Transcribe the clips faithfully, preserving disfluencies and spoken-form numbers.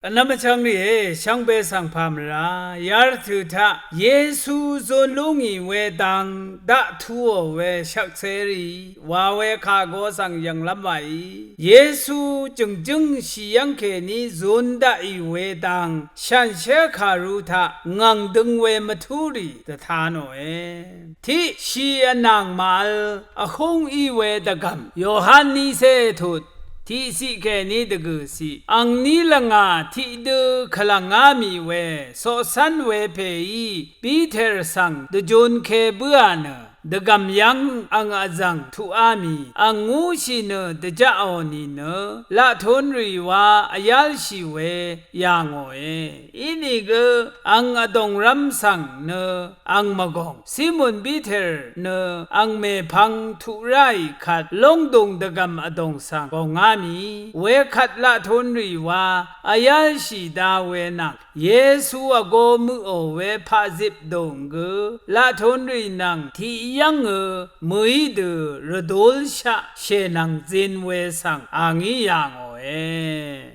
Vnvm vchvng rìé, shvngbe svng pà mvrá yarvtø̀ taq Yesu zun lú ngì we dang daq tuò we shvkse rì wa we kà go svng yv̀nglv́m wàí. Yesu jø̀ngjǿng shì yv́ng kèní zun daqì we dang shànshér kàru taq ngv̀ng døng we mvtú rì dvta nòe. Tiqshì vnàng màvl vhúng í we dvgv̀m Yohan niqcé tut tiqciq kèní dvgø̀ciq, angní lvngà tiqdø kvlv̀ngá mì we coqcv́n we pèí Piter svng dvjunke bǿà nø, dvgv̀m yv́ng ang vzv̀ng tuqá mì ang ngúshì nø dvjaqò nìnø, laqtun rì wa vyálshì we yà ngòe. Inìgø ang vdòngrv́m svng nø ang mvgòng. Simon Piter nø ang mèpvng tuq ráì kvt lóngdùng dvgv̀m vdòng svng gòngá mì wekvt laqtun rì wa vyálshì da we nvng Yesu vgo møqò we paqzip dòng gø laqtun rì nvng tiq yv́ngø mø̀í dø rvdulshaq shènvng zin we svng a ngí yà ngòe.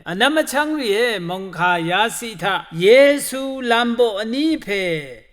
Vnvm vchvng rìé, mòngkà yaciq taq Yesu lamboq vní pè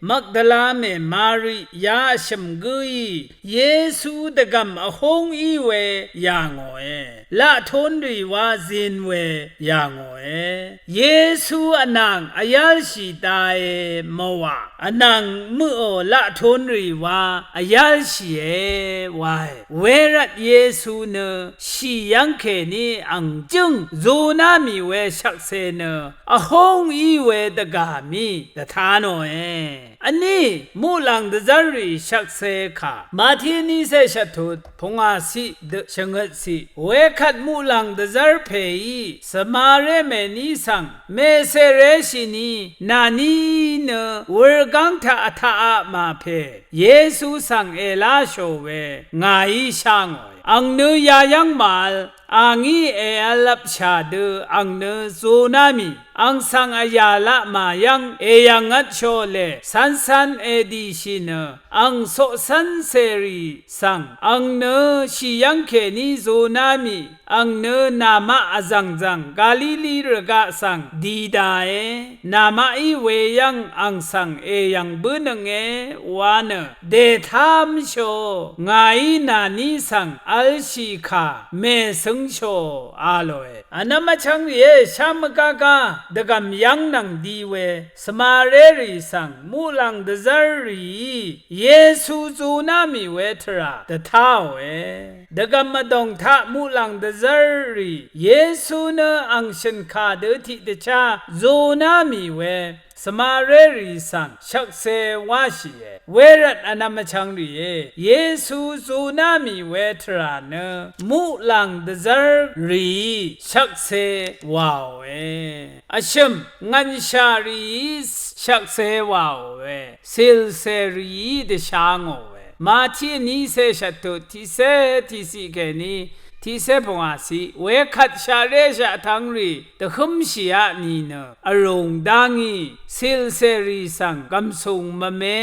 Magdala mè Mari ya vshø̀m gǿí Yesu dvgv̀m vhúng í we yà ngòe. Laqtun rì wa zin we yà ngòe. Yesu vnàng vyálshì dae mvwà, vnàng møqò laqtun rì wa vyálshìe wae. Wervt Yesu nø shì yv́ng kèní ang jǿng zuná mì we shvkse nø vhúng í we dvgà mì dvta nòe. Vní muqlàng dvzv́rrì shvkse kà Mati niqcé shvttut pungwàciq dø shvngøtciq wekvt muqlàng dvzv́r pèí Samari mèní svng mèsèréshìni nàní nø wurgáng taq vtaqaq mà pè Yesu svng èláshò we ngàí shá ngòe. Ang nø yayv́ng màvl a ngí èv̄lvpshà dø ang nø zuná mì ang svng vyà laq mà yv́ng èyv̀ngvtshòle, cv́ncv́n èdìshì nø ang coqcv́n cèrì svng ang nø shì yv́ng kèní zuná mì ang nø namaq vzv̀ngzv̀ng Galili rvgaq svng di dae, namaqí weyv́ng ang svng èyv̀ng bǿnønge wa nø dètáv́mshò, ngàí nàní svng v̄lshì kà mèsøngshò a lòe. Vnvm vchvng rìé, shá mvgágá dvgv̀m yv́ng nvng di we Svmarerì svng muqlàng dvzv́rrìí Yesu zuná mì we tvrà dvtáòe. Dvgv̀m vdòng taq muqlàng dvzv́rrì Yesu nø ang shø̀n kà dø tiqdvchá zuná mì we Svmarerì svng shvkse wáshìe. Wervt vnvm vchvng rìé, Yesu zuná mì we tvrà nø muqlàng dvzv́rrìí shvkse wàòe. Vshø̀m ngv̀nshà rìí shvkse wàòe. Cìlcè rìí dvsha ngòe. Mati vnícé shvttut tiqcé tiqciq kèní tiqcé pungwàciq wekvt shaqré shaqtvng rì dvhǿmshìá nìnø vrùng dá ngí cìlcèrì svng gv̀msùng mvme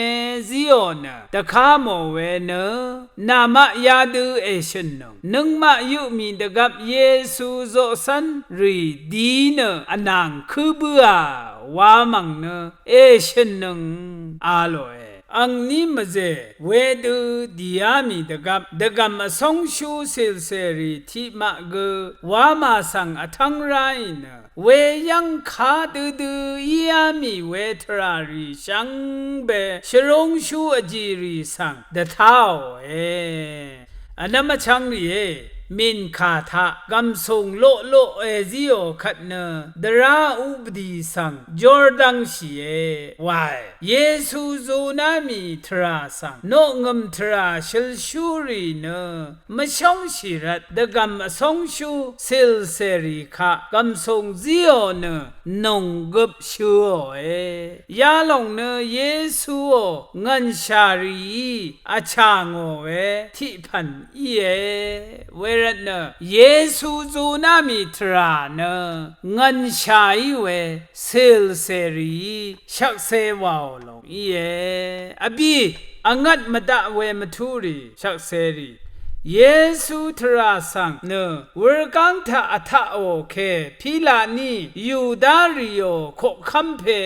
zíò nø dvká mò we nø namaq yadø èshø̀nnøng. Nøngmaq yuqmì dvgvp Yesu zoqcv́n rì di nø vnàng kǿ bǿà wa mv̀ng nø èshø̀nnøng a lòe. Angní mvzè wedø dìá mì dvgvp dvgv̀m vcóngshú cìlcèrì tiqmaq gø wamà svng vtv́ng ráì nø weyv́ng kadødø íá mì we tvrà rì shvngbe shvrúngshú vjìrì svng dvtáòe. Vnvm vchvng rìé, mìnkà taq gv̀msùng loqloq èzíò kvt nø dvrá uqbvdì svng Jordangshìe wae. Yesu zuná mì tvrà svng noqngø̀m tvrà shølshúrì nø mvshóngshì rvt dvgv̀m vcóngshú cìlcèrì kaq gv̀msùng zíò nø nònggøp shøòe. Yalòng nø Yesuò ngv̀nshà rìí vchà ngò we tiqpv̀n íe. Wervtnø Yesu zuná mì tvrà nø ngv̀nshà í we cìlcèrìí shvkse wàò lòng íe. Vbí vngvt mvdaq we mvtúrì shvkserì Yesu tvrà svng nø wurgáng taq vtaqò ke Pilat ní Yuda rìò koqkv́m pè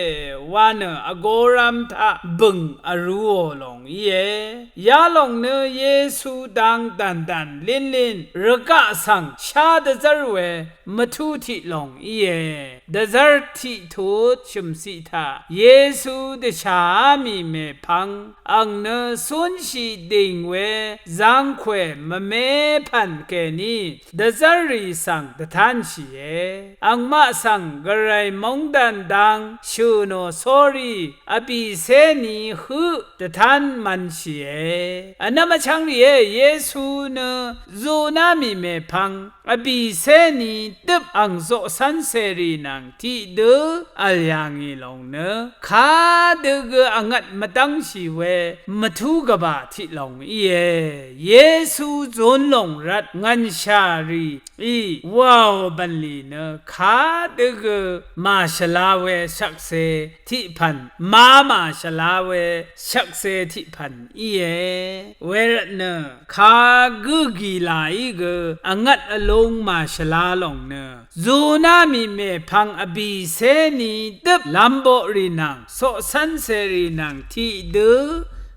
wa nø vgoram taq bø̀ng vrūò lòng íe. Yalòng nø Yesu dang dv̀ndv̀n línlín rvgaq svng shá dvzv́r we mvtú tiq lòng íe. Dvzv́r tiq tut shø̀mciq taq Yesu dvshàá mì mèpvng ang nø cúnshì dìng we zangkwè mvme pv̀n kèní dvzv́rrì svng dvtánshìe. Angmaq svng gvray móngdàn dang shø̀ nò sórí vbìcé ni høq dvtán mv̄nshìe. Vnvm vchvng rìé, Yesu nø zuná mì mèpvng vbìcé ni døp ang zoqcv́n cèrì nvng tiqdø v̀l yà ngì lòng nø kadø gø vngvt mvdv́ngshì we mvtú gvbà tiq lòng íe. Yesu zun lòng rvt ngv̀nshà rì í wàò bv̀nlì nø kadø gø màshvla we shvkse tiq pv̀n, ma màshvla we shvkse tiq pv̀n íe. Wervt nø kagǿ gìlà í gø vngvt vlung màshvla lòng nø zuná mì mèpvng vbìcé ni døp lv̄mboqrì nvng coqcv́n cèrì nvng tiqdø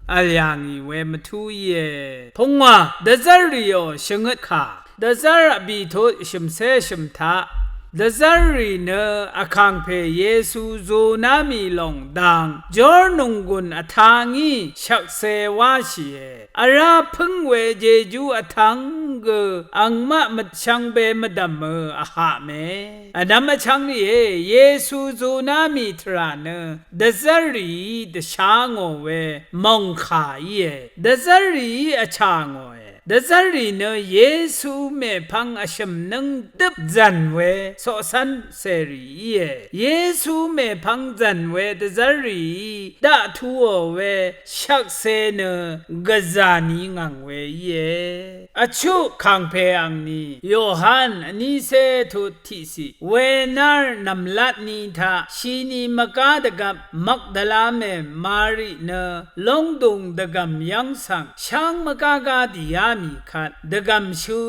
v̀l yà ngì we mvtú íe. Pungwà dvzv́rrìò shvngøt kà. Dvzv́r vbì tut shø̀mcé shø̀m taq dvzv́rrì nø vkàngpè Yesu zuná mì lòng dang jórnònggùn vtangí shvkse wáshìe. Vrá pǿng we jejú vtvng gø angmaq mvtshvngbe mvdv̀mø vhaq me. Vnvm vchvng rìé, Yesu zuná mì tvrà nø dvzv́rrìí dvsha ngò we mòngkà íe. Dvzv́rrìí vchà ngòe. Dvzv́rrì nø Yesu mèpvng vshø̀m nǿng døp zv̀n we coqcv́n cèrì íe. Yesu mèpvng zv̀n we dvzv́rrìí daqtuò we shvkse nø gvzà ni ngv̀ng we íe. Vchuq kàngpè angni Yohan vnícé tut tiqciq wenár nv̀mlat ni taq shini mvgá dvgvp Magdala mè Mari nø lóngdùng dvgv̀m yv́ng svng sháng mvgágá dìá mì kvt dvgv̀mshø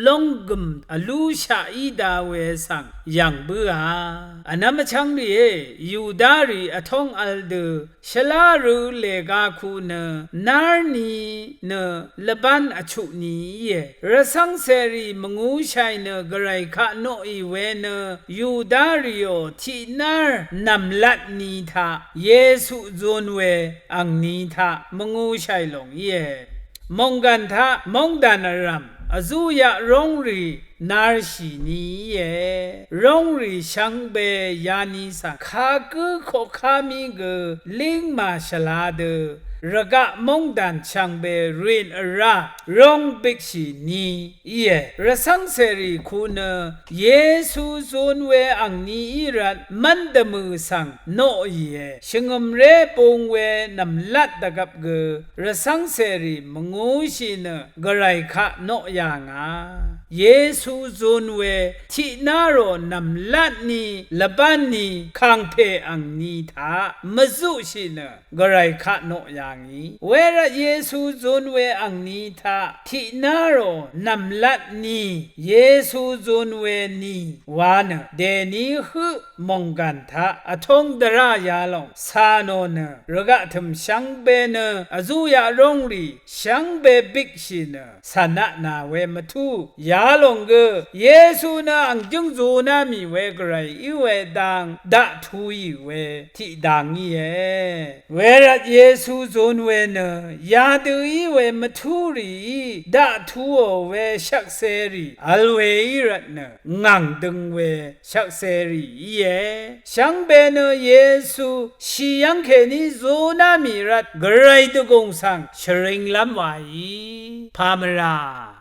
lónggø̀m vlúshaq í da we svng yv̀ng bǿà. Vnvm vchv́ng rìé, Yudarì vtóng v̄l dø shvlá rø lèga ku nø nárni nø lvbán vchuq ni íe. Rvcv́ng cèrì mvngūshàì nø gvray kaq noqì we nø Yudarìò tiqnár nv̀mlat ni taq Yesu zun we angni taq mvngūshàì lòng íe. Mònggàn taq móngdàn vrv̀m vzúyaq róngrì narshì ni íe. Róngrì shvngbe yani svng kagǿ koqká mí gø líng màshvla dø rvgaq móngdàn shvngbe rìn vrá róng bikshì ni íe. Rvcv́ng cèrì ku nø Yesu zun we angni í rvt mv́n dvmø̀ svng noqìe. Shvngø̀mré bung we nv̀mlat dvgvp gø rvcv́ng cèrì mvngūshì nø gvray kaq noq yà ngà. Yesu zun we tiqnárò nv̀mlat ni lvbán ni kàngpè angni taq mvzuqshì nø gvray kaq noq yà ngì. Wervt Yesu zun we angni taq tiqnárò nv̀mlat ni Yesu zun we ni wa nø dèní høq mònggàn taq vtóng dvrá yalòng cà nò nø rvgaq tø̀m shvngbe nø vzúyaq róngrì shvngbe bikshì nø cv̀naq nà we mvtú yalòng gø Yesu nø ang jǿng zuná mì we gvray í we dang daqtuì we tiqdang íe. Wervt Yesu zun we nø yadø í we mvtúrìí daqtuò we shvkserì vl we í rvt nø ngàng døng we shvkserì íe. Shvngbe nø Yesu shì yv́ng kèní zuná mì rvt gvray dvgùng svng shvringlv́m wàí pàmvrà